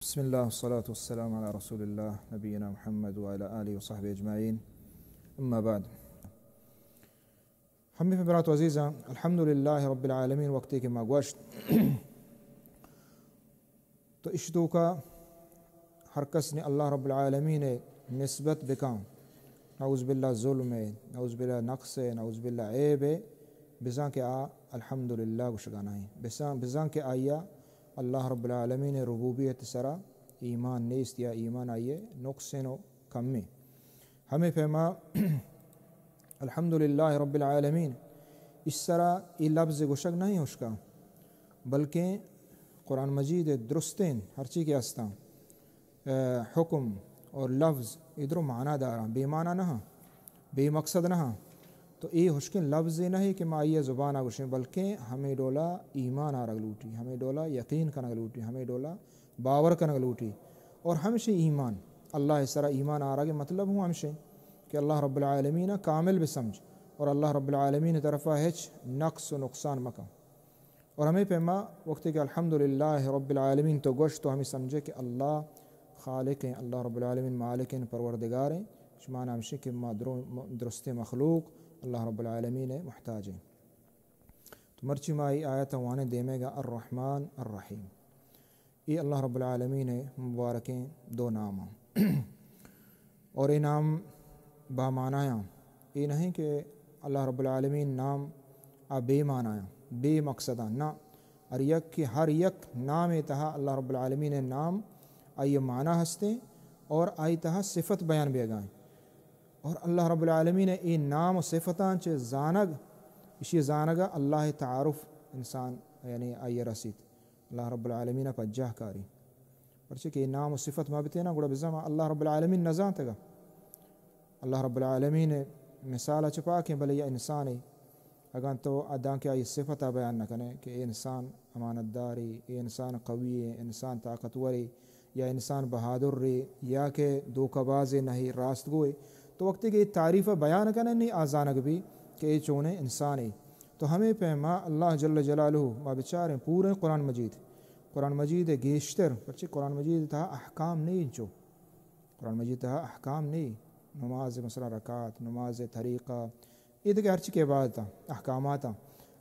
بسم الله والصلاة والسلام على رسول الله نبينا محمد وعلى آله وصحبه أجمعين. أما بعد. ہمے پہ برات و عزیزاں، الحمدللہ رب العالمین وقتی کہ ما گوشت، تو اش توکا ہر کس نے اللہ رب العالمین نسبت بکاں، نعوذ باللہ ظلم ہے، نعوذ باللہ نقص ہے، نعوذ باللہ عیب ہے، بزاں کہ آ الحمدللہ گوشگا نہیں، بزاں، بزاں کہ آیا اللہ رب العالمین ربوبیت سرا ایمان نیست یا ایمان آئیے نقص و کمی۔ ہمے پیما الحمدللہ رب العالمین، اس سرا اے لفظ گوشگ نہیں ہشکا، بلکیں قرآن مجید درستیں ہرچی کہ ہستاں، اے، حکم اور لفظ ادرو معنی داراں، بے معنی نہ، بے مقصد نہ۔ تو اے ہشکیں لفظ نہیں کہ ما آئی زبان گوشیں، بلکیں ہمے ڈولا ایمان آرگ لوٹی، ہمے ڈولا یقین کنگ لوٹی، ہمے ڈولا باور کنگ لوٹی۔ اور ہمشی ایمان، اللہ سرا ایمان آرگ مطلب ہوں ہمشی کہ اللہ رب العالمین کامل بسمجھ اور اللہ رب العالمین طرفا ہچ نقص و نقصان مکن۔ اور ہمے پیما وقتی کہ الحمدللہ رب العالمین تو گوشت، تو ہمے سمجھے کہ اللہ خالق ہیں، اللہ رب العالمین مالک ہیں، پروردگار ہیں، شما ہمشی کہ ما درو-، درست مخلوق اللہ رب العالمین محتاج ہیں۔ تو مرچی ما ای آیت وانے دیمے گا الرحمن الرحیم۔ اے اللہ رب العالمین مبارکیں دو نام ہیں۔ اور اے نام با معنایاں۔ اے نہیں کہ اللہ رب العالمین نام آ بے معنایاں، بے مقصداں۔ نہ، ہر یک کہ ہر یک نام تہا اللہ رب العالمین نام آئی معنی ہستیں اور آئی تہا صفت بیان بیگائیں۔ اور اللہ رب العالمین اے نام و صفتاں چہ زانگ، اشی زانگا اللہ تعارف انسان یعنی آئی رسیت۔ اللہ رب العالمین پجاہ کاری۔ پرچہ کہ نام و صفت ما بتینا، گڑا بزاں ما اللہ رب العالمین نزانتگا۔ اللہ رب العالمین مثال چہ پاکیں، بلے یا انسانے، اگاں تو اداں کہ آئی صفت بیان نہ کنے کہ اے انسان امانت داری، اے انسان قوی ہے، انسان طاقتور ہے، یا انسان بہادر ہے، یا کہ دھوکہ باز ہے، نہیں راست گوئے، تو وقتی کہ اے تعریف بیان کنے، نی آزانگ بھی کہ اے چونے انسان ہے۔ تو ہمے پیما اللہ جل جلالہ ما بچاریں پوریں قرآن مجید، قرآن مجید گیشتر، پرچہ قرآن مجید تہا احکام نہیں انچو، قرآن مجید تہا احکام نہیں، نماز مثلا رکعت، نماز طریقہ، اے دگہ ہرچی کہ عبادت احکامات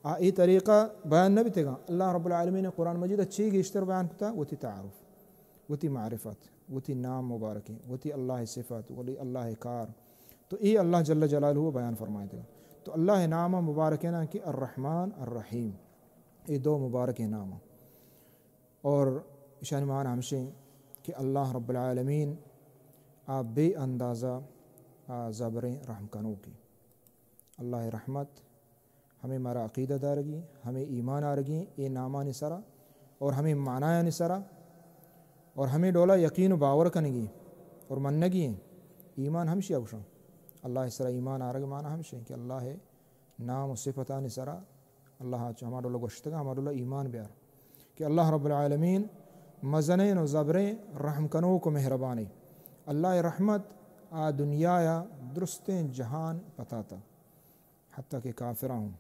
آ اے طریقہ بیان نہ بیتگاں۔ اللہ رب العالمین قرآن مجید چی گیشتر بیان کتا؟ وتی تعارف، وتی معرفت، وتی نام مبارکیں، وتی اللہ صفت، وتی اللہ کار۔ تو اے اللہ جل جلالہ بیان فرمائے دے۔ تو اللہ نام مبارکیں نا کہ الرحمن الرحیم، اے دو مبارکیں نام۔ اور اشانی معنی ہمشیں کہ اللہ رب العالمین آ بے اندازہ آ زبریں رحم کنوکی۔ اللہ رحمت ہمیں مارا عقیدہ دارگی، ہمیں ایمان آرگی اے نامانی سرا اور ہمیں معنایانی سرا اور ہمیں ڈولا یقین و باور کنگی اور منگی ہیں۔ ایمان ہمشی گوشاں۔ اللہ سرا ایمان آرگ معنی ہمشیں کہ اللہ نام و صفتانی سرا اللہ چہ ہما ڈولا گوشتگا، ہما ڈولا ایمان بیار کہ اللہ رب العالمین مزنین و زبریں رحم کنوک و مہربانی۔ اللہ رحمت آ دنیا یا درستیں جہان پتاتا۔ حتیٰ کہ کافراں ہوں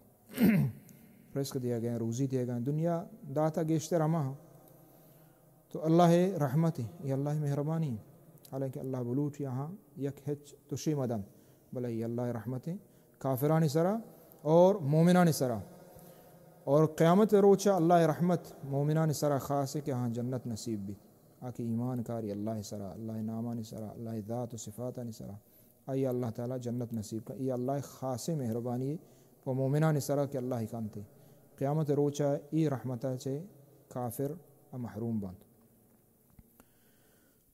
رزق دیا گئے، روزی دیا گئے، دنیا داتا گیشتر ہما ہاں۔ تو اللہ رحمت ہے، یہ اللہ مہربانی ہے۔ حالانکہ اللہ بلوٹ یہاں یک ہچ تشی مدن، بلے یہ اللہ رحمت ہے کافرانی سرا اور مومنانی سرا۔ اور قیامت روچا اللہ رحمت مومنانی سرا خاص ہے کہ ہاں جنت نصیب بھی۔ آ کہ ایمان کاری اللہ سرا، اللہ نامانی سرا، اللہ ذات و صفاتانی سرا۔ آئی اللہ تعالی جنت نصیب کن۔ اے اللہ خاصیں مہربانی پہ مومنانی سرا کہ اللہ کنتے۔ قیامت روچا اے رحمتا چہ کافر محروم بنت۔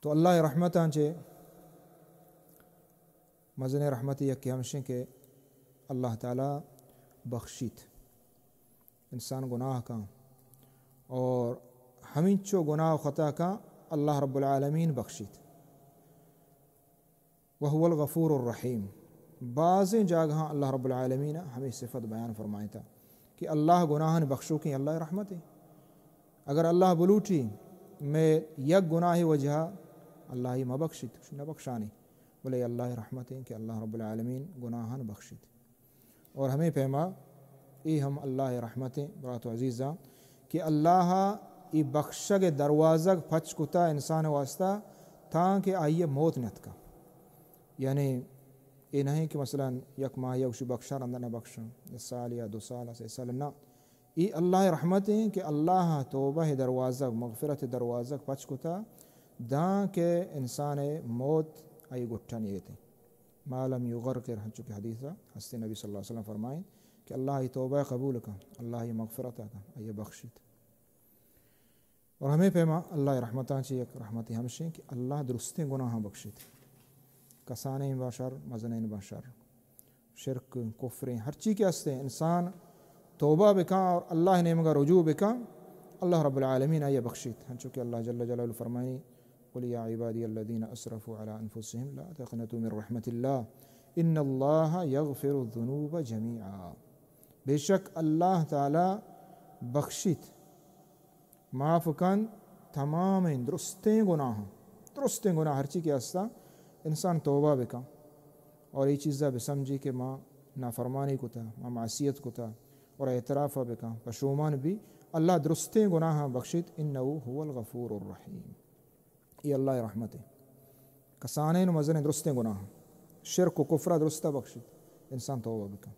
تو اللہ رحمتاں چہ مزنیں رحمت یکے ہمشیں کہ اللہ تعالی بخشیت۔ انسان گناہ کن اور ہمینچو گناہ و خطا کن، اللہ رب العالمین بخشیت۔ وهو الغفور الرحیم۔ بازیں جاگہاں اللہ رب العالمین ہمیں صفت بیان فرمائتا کہ اللہ گناہان بخشوکیں، اللہ رحمت ہے۔ اگر اللہ بلوٹی میں یک گناہ وجہ اللہ ہی مبخشیت، نہ بخشانی، بلے اللہ رحمت ہے کہ اللہ رب العالمین گناہان بخشیت۔ اور ہمیں پیما اے ہم اللہ رحمت ہیں، برات و عزیزاں، کہ اللہ اے بخشگ ءِ دروازگ پچ کتا انسان ءِ واسطہ، تانکہ آئی ءَ موت نیاتکا۔ یعنی اے نہ کہ مثلاً یک ماہ یا گوشی بخشاں، رندا نہ بخشاں، یک سال یا دو سال، سے سال، نہ۔ اے اللہ ءِ رحمت ایں کہ اللہ ءَ توبہ ءِ دروازگ، مغفرت ءِ دروازگ پچ کتا، داں کہ انسان ءِ موت آئی گٹانی ایت۔ ما لم یغرغر، ہنچو کہ حدیث ءَ ہستے، نبی صلی اللہ علیہ وسلم فرمائیں کہ اللہ آئی توبہ قبول کن، اللہ آئی مغفرت کن، آئی بخشیت۔ اور ہمے پیما اللہ ءِ رحمتاں چہ یک رحمتے ہمشیں کہ اللہ درستیں گناہاں بخشیت۔ کسانیں با شر، مزنیں با شر۔ شرک، کفریں، ہرچی کہ ہستیں، انسان توبہ بکاں اور اللہ ءِ نیمگا رجوع بکاں، اللہ رب العالمین آئی بخشیت۔ ہنچو کہ اللہ جل جلالہ فرمائنی، قل یا عبادی الذین اسرفوا علی انفسهم لا تقنطوا من رحمت اللہ ان اللہ یغفر الذنوب جمیعا۔ بے شک اللہ تعالی بخشیت، معاف کنت تمامیں درستیں گناہاں۔ درستیں گناہ ہرچی کہ ہستاں، انسان توبہ بکن اور اے چیزا بسمجھی کہ ما نافرمانی کتا، ما معصیت کتا، اور اعتراف بکن، پشومان بی، اللہ درستیں گناہاں بخشیت، انہ هو الغفور الرحیم۔ اے اللہ ءِ رحمت ایں۔ کسانیں و مزنیں درستیں گناہاں، شرک و کفرا درستا بخشیت، انسان توبہ بکن۔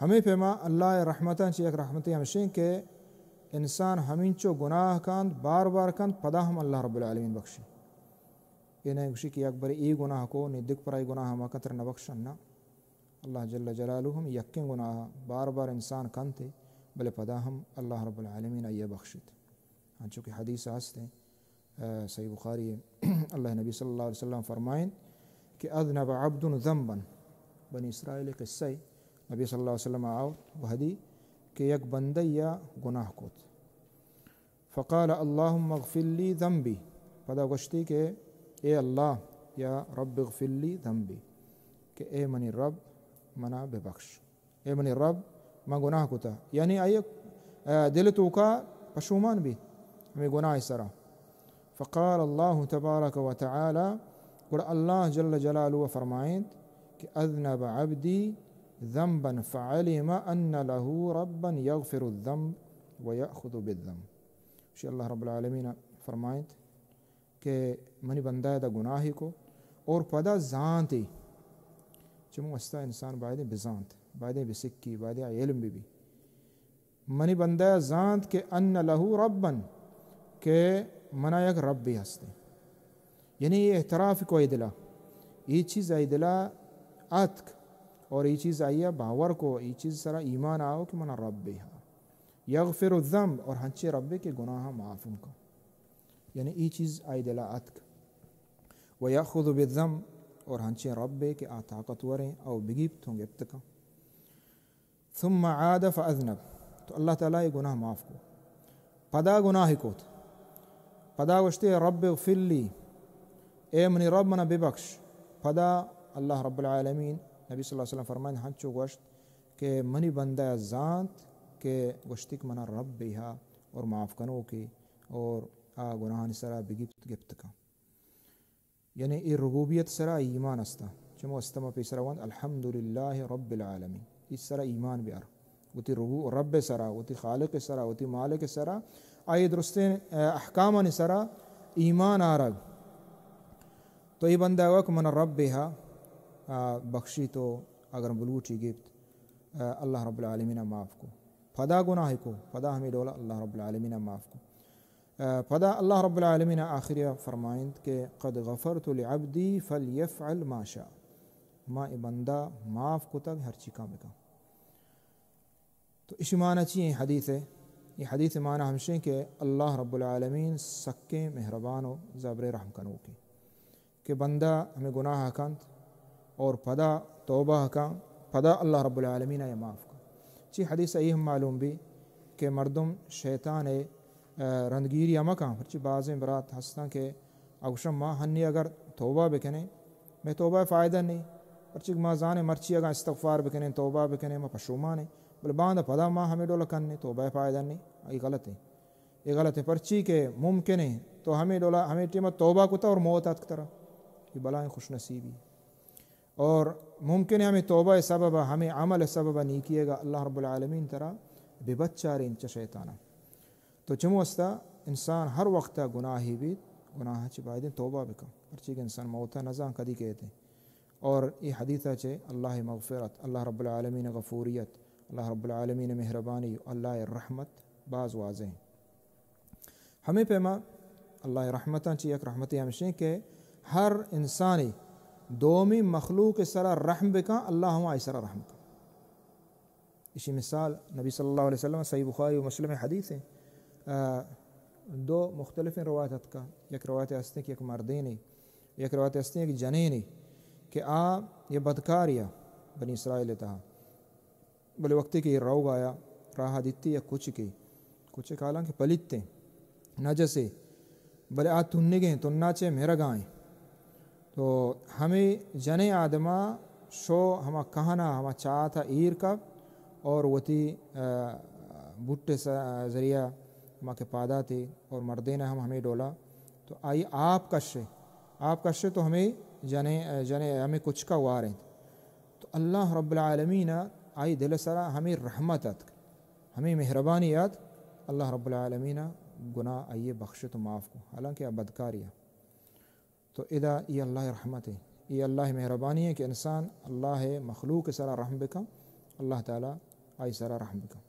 ہمے پیما اللہ ءِ رحمتاں چہ یک رحمتے ہمشیں کہ انسان ہمینچو گناہ کنت، بار بار کنت، پدا ہم اللہ رب العالمین بخشی۔ اے نہ گوشی کہ یک برے اے گناہ کو، نی دگہ برے گناہ مکن، ترا نبخشن، نہ۔ اللہ جل جلالہ ہم یکیں گناہ بار بار انسان کنت، بلے پدا ہم اللہ رب العالمین آئی بخشیت۔ ہنچو کہ حدیث ہستیں، آ، صحیح بخاری، اللہ نبی صلی اللہ علیہ وسلم فرمائیں کہ اذنب عبد ذنبا، بنی اسرائیل قصہ، نبی صلی اللہ علیہ وسلم آؤ وہدی کہ یک بندہ یا گناہ کوت۔ فقال اللهم اغفر لي ذنبي، پدا گوشتی کہ اے اللہ یا رب اغفر لي ذنبي، کہ اے منی رب منا ببخش۔ اے منی رب، من گناہ کتا۔ یعنی آئی، آ، دل توکا پشومان بی ہمیں گناہ سرا۔ فقال اللہ تبارک و تعالی، گڑا اللہ جل جلالہ فرمائنت کہ اذنب عبدی ذنبا فعلم ان له ربا یغفر الذنب و یأخذ بالذنب۔ شی اللہ رب العالمین فرمائنت کہ منی بندہ دا گناہی کو اور پدا زانتی، چمو استا انسان بایدیں بزانت، بایدیں بسکی، بایدیں علم بی بی۔ منی بندہ زانت کہ ان لہ ربا، کہ منا یک ربی ہستے۔ یعنی اے اعتراف کو اے دلا، اے چیز اے دلا اتک اور اے چیز آئی باور کو، اے چیز سرا ایمان آؤ کہ منا ربی ہا۔ یغفر الذنب، اور ہنچے ربے کہ گناہ معاف ہم کن۔ یعنی اے چیز آئی دلا اتک۔ و یأخذ بالذنب، اور ہنچیں ربے کہ آ طاقتوریں، او بگیپت ہوں گپت کن۔ ثم عاد فاذنب، تو اللہ تعالی اے گناہ معاف کو۔ پدا گناہ کوت۔ پدا گوشتے، رب اغفر لی، اے منی رب منا ببخش۔ پدا اللہ رب العالمین، نبی صلی اللہ علیہ وسلم فرمائیں، ہنچو گوشت کہ منی بندہ زانت کہ گوشتی کہ منا رب بیہا اور معاف کنوکے اور آ گناہانی سرا بگیپت گپت کن۔ یعنی اے ربوبیت سرا ایمان استا۔ چمو استا ما پیسرا وانت الحمدللہ رب العالمین۔ اے سرا ایمان بیار۔ وتی ربو-، رب سرا، وتی خالق سرا، وتی مالک سرا، آئی درستیں، آ، احکامانی سرا ایمان آرگ۔ تو اے بندہ وک من رب ہا، آ، بخشی تو اگر بلوٹی گپت، آ، اللہ رب العالمین معاف کو۔ پدا گناہ کو، پدا ہمیں ڈولا اللہ رب العالمین معاف کو۔ آ، پدا اللہ رب العالمین آخری فرمائنت کہ قد غفرت لعبدی فلیفعل ما شاء۔ ما اے بندہ معاف کتگ، ہرچی کاں بکن۔ تو اشی معنی چی ایں حدیث ہے؟ یہ حدیث معنی ہمشیں کہ اللہ رب العالمین سکیں مہربان و زبر رحم کنوکیں۔ کہ بندہ ہمیں گناہ کنت اور پدا توبہ کن، پدا اللہ رب العالمین آئی معاف کن۔ چی حدیث ای ہم معلوم بی کہ مردم شیطان، آ، رندگیری ہم کن، پرچی بازیں برات ہستن کہ اگوشن ما ہنی اگر توبہ بکنیں، میں توبہ فائدہ نہیں، پرچی ما زانیں مرچی اگر استغفار بکنیں، توبہ بکنیں، ما پشومانیں، بلے باندا پدا ما ہمیں ڈول کنیں، توبہ فائدہ نہیں، ای غلط ہے۔ اے غلط ہے، پرچی کہ ممکن ہے تو ہمے ڈولا، ہمے ٹیما توبہ کتا اور موت آتک ترا۔ یہ بلائیں خوش نصیبی۔ اور ممکن ہے ہمے توبہ سبب، ہمے عمل سبب نیکی ہے گا اللہ رب العالمین ترا بے بچارین چہ شیطانا۔ تو چمو استا انسان ہر وقت گناہی بیت، گناہ چہ بایدیں توبہ بکن، پرچی کہ انسان موتا نزان کدی کیتے۔ اور ای حدیث چہ اللہ مغفرت، اللہ رب العالمین غفوریت، اللہ رب العالمین مہربانی، اللہ رحمت باز واضح ہیں۔ ہمیں پیما اللہ رحمتاں چہ یک رحمتی ہمشیں کہ ہر انسانی دومی مخلوق سرا رحم بکن، اللہ ہم آئی سرا رحم کن۔ اشی مثال نبی صلی اللہ علیہ وسلم، صحیح بخاری و مسلم حدیث ہیں، آ، دو مختلف روایت اتکا۔ یک روایت ہستیں کہ یک مردینے، یک روایت ہستیں یک جنینے کہ آ یہ بدکاریا بنی اسرائیل تہا۔ بلے وقتی کہ یہ روگ آیا، راہ دیتی یک کچکے، کچک حالانکہ پلیتے، نجسے، بلے آ تنگیں، تنا چہ مرگائیں۔ تو ہمیں جنیں آدما شو ہما کہنا، ہما چاہتا ایر کپ اور وتی، آ، بوٹے س-، ذریعہ ہما کہ پاداتے اور مردین ہم ہمیں ڈولا۔ تو آئی آپ کشے، آپ کشے تو ہمیں جنیں، جنیں ہمیں کچکا واریں۔ تو اللہ رب العالمین آئی دل سرا ہمیں رحمت اتک، ہمیں مہربانی ات، اللہ رب العالمین گناہ آئی بخشت و معاف کو، حالانکہ آ بدکاری ات۔ تو ادا ای اللہ رحمت ہے، ای اللہ مہربانی ہے کہ انسان اللہ مخلوق سرا رحم بکن، اللہ تعالی آئی سرا رحم بکن۔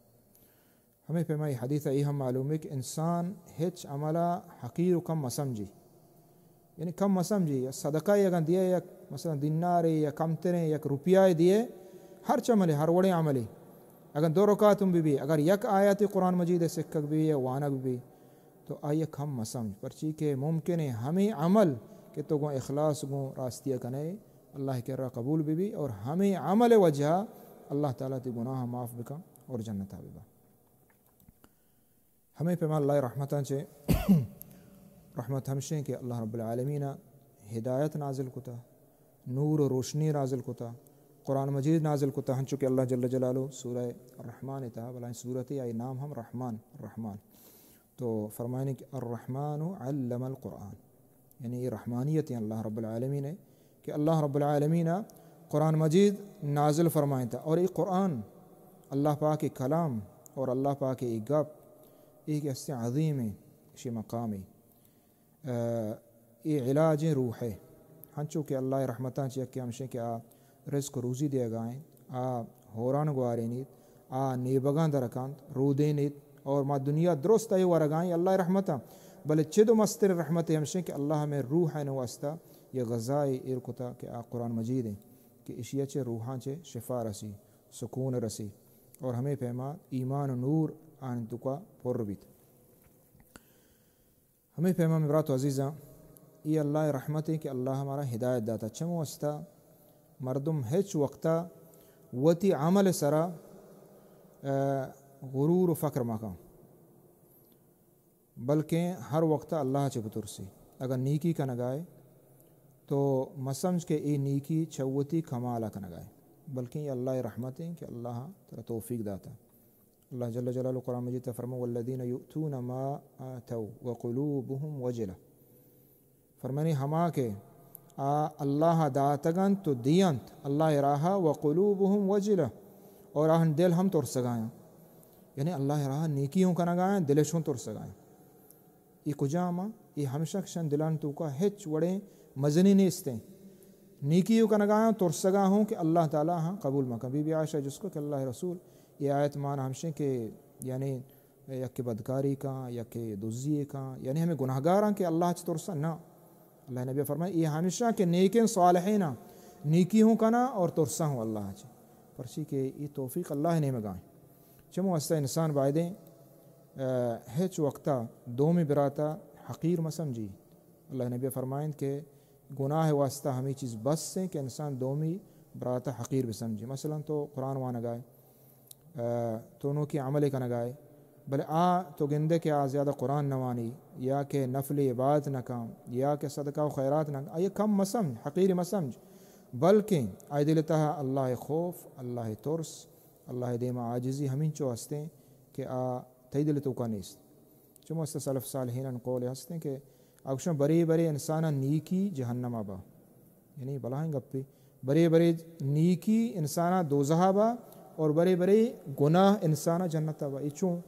ہمیں پیما ای حدیث ای ہم معلوم ہے کہ انسان ہچ عملا حقیر و کم مسمجی، یعنی کم مسمجی۔ یا صدقہ اگن دیے، یک مثلاً دینارے یا کمتریں یک روپیہ دیے، ہر چملے، ہر وڑیں عملے، اگن دو رکعتم بی بی، اگر یک آیت قرآن مجید سکگ بی یا وانگ بی، تو آئی کم مسمج، پرچی کہ ممکن ہے ہمیں عمل کہ تو گوں اخلاص گوں راستی کنے، اللہ کرا قبول بی بی اور ہمیں عمل وجہ اللہ تعالی تی گناہ معاف بکن اور جنتا ببا۔ ہمیں پیما اللہ رحمتاں چے رحمت ہمشیں کہ اللہ رب العالمین ہدایت نازل کتا، نور و روشنی نازل کتا، قرآن مجید نازل کتا، ہنچو کہ اللہ جل جلالہ سورہ الرحمن تہا، بلائیں سورتے آئی نام ہم رحمان، رحمان۔ تو فرمائنے کہ الرحمن علم القرآن، یعنی یہ رحمانیت ہیں اللہ رب العالمین ہے کہ اللہ رب العالمین قرآن مجید نازل فرمائنتا، اور یہ قرآن اللہ پاک کلام اور اللہ پاک یہ گپ، یہ کہ است عظیم ہے، اشی مقامی۔ اے علاج روح ہے۔ ہنچو کہ اللہ رحمتاں چہ یکے ہمشیں کہ آ رزق و روزی دیگائیں، آ ہوران گوارینیت، آ نیبگاں درکنت، رودینیت، اور ما دنیا درست اے ورگائیں اللہ رحمتاں۔ بلے چد و مستر رحمت ہمشیں کہ اللہ ہمیں روح ہے واسطہ یہ غذائے ایر کتا کہ آ قرآن مجید ہیں کہ اشیا چہ روحاں چہ شفا رسی، سکون رسی، اور ہمیں پیما ایمان و نور آن تکا پر بیت۔ ہمے پیما مئے برات و عزیزاں، اے اللہ ءِ رحمتے کہ اللہ مارا ہدایت داتا۔ چمو استا مردم ہچ وقتا وتی عمل سرا، آ، غرور و فخر مکن، بلکیں ہر وقتا اللہ چہ بترسی۔ اگر نیکی کنگائے تو مسمجھ کہ اے نیکی چہ وتی کمالا کنگائے، بلکیں اے اللہ ءِ رحمتے کہ اللہ ترا توفیق داتا۔ اللہ جل جلالہ قرآن مجید تہا فرمائے: والذین یؤتون ما آتوا وقلوبهم وجلة۔ فرمانی ہما کہ آ اللہ داتگنت و دینت اللہ راہا، وقلوبهم وجلة، اور آہن دل ہم ترسگایاں۔ یعنی اللہ راہا نیکی ہوں کنگایاں، دلش ہوں ترسگایاں۔ اے کجام آں؟ اے ہمشہ کہ شان دلان توکا ہچ وڑیں مزنی نیستیں۔ نیکی و کنگا ہوں، ترسگا ہوں کہ اللہ تعالی ہاں قبول مکن۔ بی بی عائشہ جست کو کہ اللہ رسول، اے آیت مان ہمشیں کہ یعنی یکے بدکاری کن، یکے دزی کن، یعنی ہمیں گناہگاراں کہ اللہ چہ ترساں؟ نہ۔ اللہ نبی فرمائے، اے ہمشہ کہ نیکیں صالحین آں، نیکی ہوں کنا اور ترسا ہوں اللہ چہ۔ پرچی کہ اے توفیق اللہ نیمگائیں۔ چمو واسطہ انسان بایدیں، آ، ہچ وقتا دومی براتا حقیر مسمجی۔ اللہ نبی فرمائند کہ گناہ واسطہ ہمیں چیز بس ہیں کہ انسان دومی براتا حقیر بسمجی۔ مثلاً تو قرآن وانگائے، آ، تو نوکی عمل کنگائے، بلے آ تو گندے کہ آ زیادہ قرآن نوانی، یا کہ نفل عبادت نکن، یا کہ صدقہ و خیرات نکن، آئی کم مسمج، حقیر مسمج، بلکیں آئی دل تہا اللہ خوف، اللہ ترس، اللہ دیما عاجزی ہمینچو ہستیں کہ آ تئی دل توکا نیست۔ چمو است سلف صالحین قول ہستیں کہ آ گوشن، برے برے انسانا نیکی جہنما با، یعنی بلاہیں گپے، برے برے نیکی انسانا دوزہا با اور برے برے گناہ انسانا جنتا با۔ اے چون؟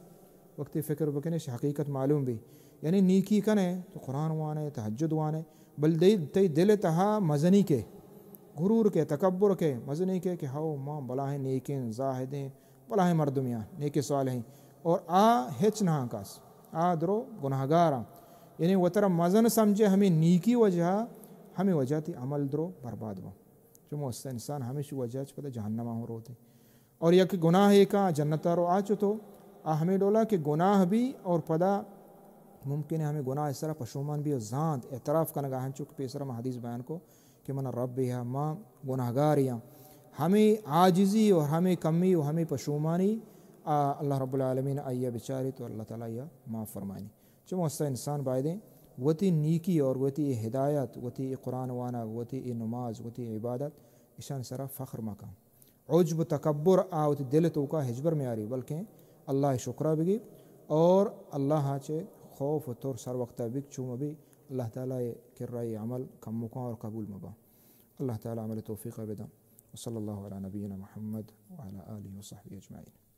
وقتی فکر بکنے، اش حقیقت معلوم بی۔ یعنی نیکی کنے، تو قرآن وانے، تہجد وانے، بل دئی، تئی دل تہا مزنی کے، غرور کے، تکبر کے، مزنی کے کہ ہو ما بلاہیں نیکیں، زاہدیں، بلاہیں مردمیاں، نیکیں صالحیں۔ اور آ ہچ نہ کس، آ درو گناہگاراں۔ یعنی وترا مزن سمجھے ہمیں نیکی وجہ، ہمیں وجہ تی عمل درو برباد با۔ چمو است انسان ہمیشی وجہ چ پدا جہنم آ ہوں روتے۔ اور یک گناہ ایک آ جنت آ رو آ چتو، آ ہمیں ڈولا کہ گناہ بھی اور پدا ممکن ہے ہمیں گناہ سرا پشومان بھی اور زانت اعتراف کنگا ہنچو کہ پیسر ما حدیث بیان کو کہ من رب ہے، ما گناہگار ہاں۔ ہمیں عاجزی اور ہمیں کمی اور ہمیں پشومانی، آ، اللہ رب العالمین آئیا بچاری تو اللہ تعالی آئیا معاف فرمانی۔ چمو است انسان بایدیں وتی نیکی اور وتی اے ہدایت، وتی اے قرآن وانگ، وتی اے نماز، وتی عبادت، اشان سرا فخر مکن۔ عجب و تکبر آ وتی دل توکا ہچبر میاری، بلکیں اللہ شکرا بگی اور اللہ چے خوف و ترس ہر وقتا بگ، چو مبی اللہ تعالی کرا اے عمل کم مکن اور قبول مبا۔ اللہ تعالی عمل توفیق بدن۔ وصلی اللہ علی نبینا محمد وعلی آلہ وصحبہ اجمعین۔